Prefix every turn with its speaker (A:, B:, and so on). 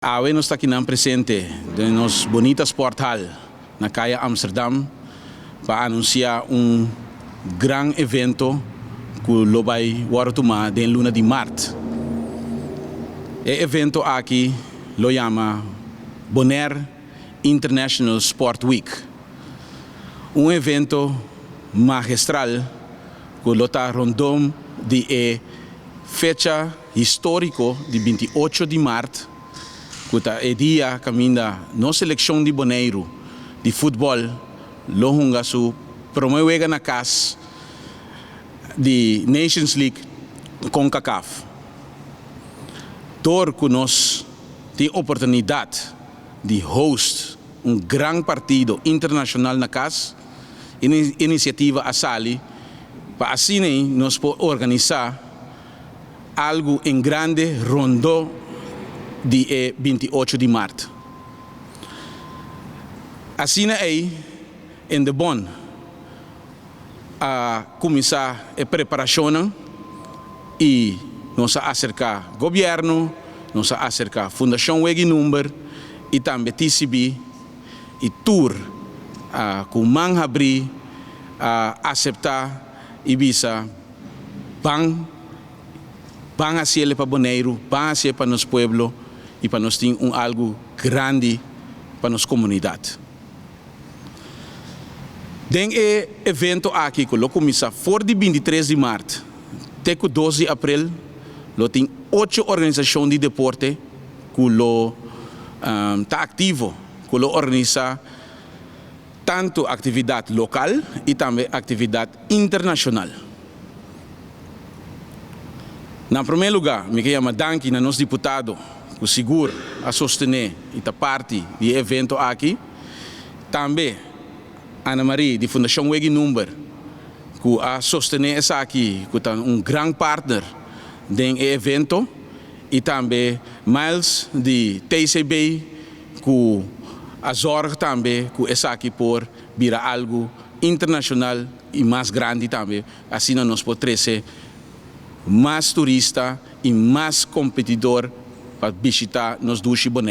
A: Awe nos ta akinan presente den nos bunita sporthal na Kaya Amsterdam pa anunsiá un gran evento ku lo bai wòrdu tumá den luna di mart. E evento aki lo yama Bonaire International Sport Week. Un evento magistral ku lo ta rondom di e fecha históriko di 28 di mart, ku ta e dia kaminda nos selekshon di Boneiru di futbòl lo hunga su promé wega na kas di Nations League CONCACAF. Dor ku nos tin oportunidat di host un gran partido internashonal na kas, inisiativa a sali pa asina nos por organisá algu en grande rondó di e 28 di mart. Asina ei Indebon a kuminsá e preparashonnan i nos a aserká gobièrnu, nos a aserká Fundashon Weg'i Number i tambe TCB i tur ku man habrí a aseptá i bisa ban ban hasiel pa Boneiru, ban hasiel pa nos pueblo i pa nos tin un algu grandi pa nos komunidat. Den e evento aki ku lo kuminsá for di 23 di mart te ku 2 di aprel lo tin ocho organisashon di deporte ku lo ta aktivo, ku lo organisá tantu aktividat lokal i tambe aktividat internashonal. Na promé lugá mi ke yama danki na nos diputado ku sigur a sostené i ta parti di e evento aki. Tambe Ana Marie di Fundashon Weg'i Number ku a sostené esaki, ku ta un gran partner den e evento, i tambe Miles di TCB ku a zòrg tambe ku esaki por bira algu internashonal i mas grandi tambe, asina nos por trese mas turista i mas kompetidor pa bishitá nos dushi Boneiru.